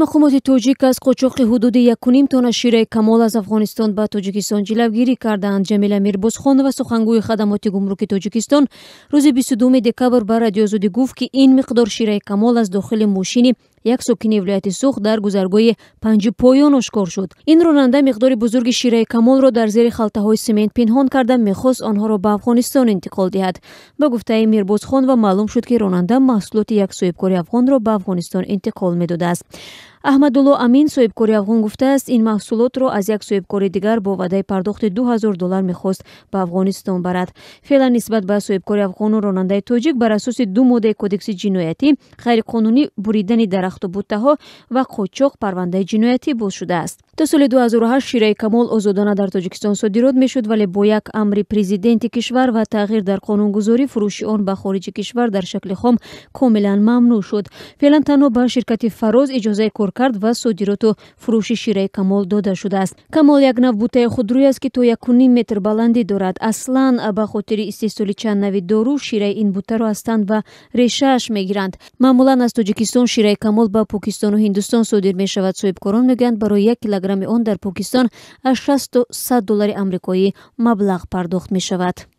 Мақомоти тоҷик аз қочоқи ҳудуди 1,5 тонна шираи камол аз Афғонистон ба Тоҷикистон ҷилавгирӣ кардаанд. Ҷамила Мирбозхонова, сухангӯи хадамоти гумруки Тоҷикистон, рӯзи 22 декабр ба Радиоозодӣ гуфт, ки ин миқдор шираи камол аз дохили мошини як сокини вилояти Суғд дар гузаргоҳи Панҷупоён ошкор шуд. Ин ронанда миқдори бузурги шираи камолро дар зери халтаҳои семент пинҳон карда, мехост онҳоро ба Афғонистон интиқол диҳад. Ба гуфтаи Мирбозхонова, маълум шуд, ки ронанда маҳсулоти як соҳибкори афғонро ба Афғонистон интиқол медодааст. Аҳмадулло Амин, соҳибкори афғон, гуфтааст, ин маҳсулотро аз як соҳибкори дигар бо ваъдаи пардохти 2000 доллар мехост ба Афғонистон барад. Феълан нисбат ба соҳибкори афғону ронандаи тоҷик бар асоси ду моддаи Кодекси ҷиноятӣ: ғайриқонунӣ буридани дарахту буттаҳо ва қочоқ, парвандаи ҷиноятӣ боз шудааст. То соли 2008 шираи камол озодона дар Тоҷикистон содирот мешуд, вале бо як амри президенти кишвар ва тағйир дар қонунгузорӣ фурӯши он ба хориҷи кишвар дар шакли хом комилан мамнӯъ шуд. Феълан танҳо ба ширкати «Фароз» иҷозаи коркард ва содироту фурӯши шираи камол дода шудааст. Камол як нав бутаи худрӯй аст, ки то 1,5 метр баландӣ дорад. Аслан ба хотири истеҳсоли чанд нави дору шираи ин бутаро аз тан ва решааш мегиранд. Маъмулан аз Тоҷикистон шираи камол ба Покистону Ҳиндустон содир мешавад. Соҳибкорон мегӯянд, барои 1 килограмми он дар Покистон аз 60 то 100 доллари амрикоӣ маблағ пардохт мешавад.